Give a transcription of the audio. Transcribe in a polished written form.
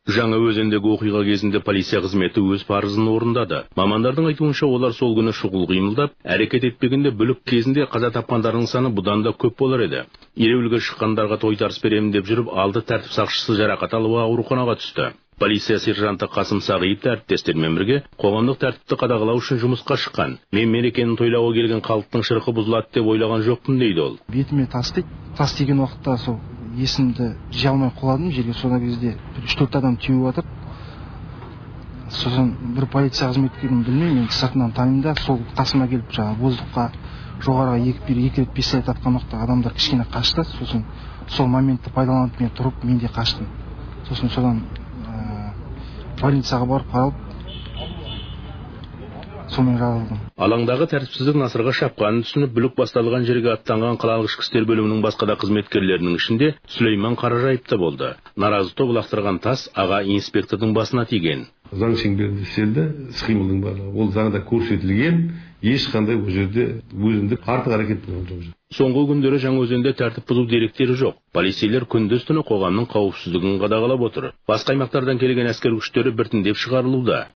Жаңаөзендегі оқиға кезінде полиция қызметі өз парызын орындады. Мамандардың айтуынша, олар сол күні шұғыл қимылдап, әрекет етпегенде бүлік кезінде қаза тапқандардың саны бұдан да көп болар еді. Ереуілге шыққандарға тойтарыс беремін деп жүріп, алты тәртіп сақшысы жарақат алып ауруханаға түсті. Полиция сержанты Қасым Сағиев та әріптестерімен бірге қоғамдық тәртіпті қадағалау үшін жұмысқа шыққан. Мен мерекені тойлауға келген халықтың шырқы бұзылады деп ойлаған жоқпын, дейді ол. Бетіме тас тиді. Тас тиген уақытта сол есімді жия алмай құладым жерге. Сол кезде бір 3-4 адам теуіп жатыр. Сосын бір полиция қызметкерін білмеймін, мен сыртынан танимын да, сол қасыма келіп жаңағы воздухқа жоғарыға екі рет пистолет атқан уақытта адамдар кішкене қашты. Сосын сол моментті пайдаланып мен тұрып, мен де қаштым. Сосын содан больницаға барып қаралып, сонымен жазылдым. Алаңдағы тәртіпсіздік насырға шапқанын түсініп, бүлік басталған жерге аттанған қалалық ішкі істер бөлімінің басқа да қызметкерлерінің ішінде Сүлейман Қаражаев та болды. Наразы топ лақтырған тас аға инспектордың басына тиген. Заң шеңберінде істелді іс-қимылдың барлығы. Ол заңда көрсетілген, ешқандай ол жерде өзіндік артық әрекет болған жоқ. Соңғы күндері Жаңаөзенде тәртіп бұзу деректері жоқ. Полицейлер күндіз түні қоғамның қауіпсіздігін қадағалап отыр. Басқа аймақтардан келген әскер күштері біртіндеп шығарылуда.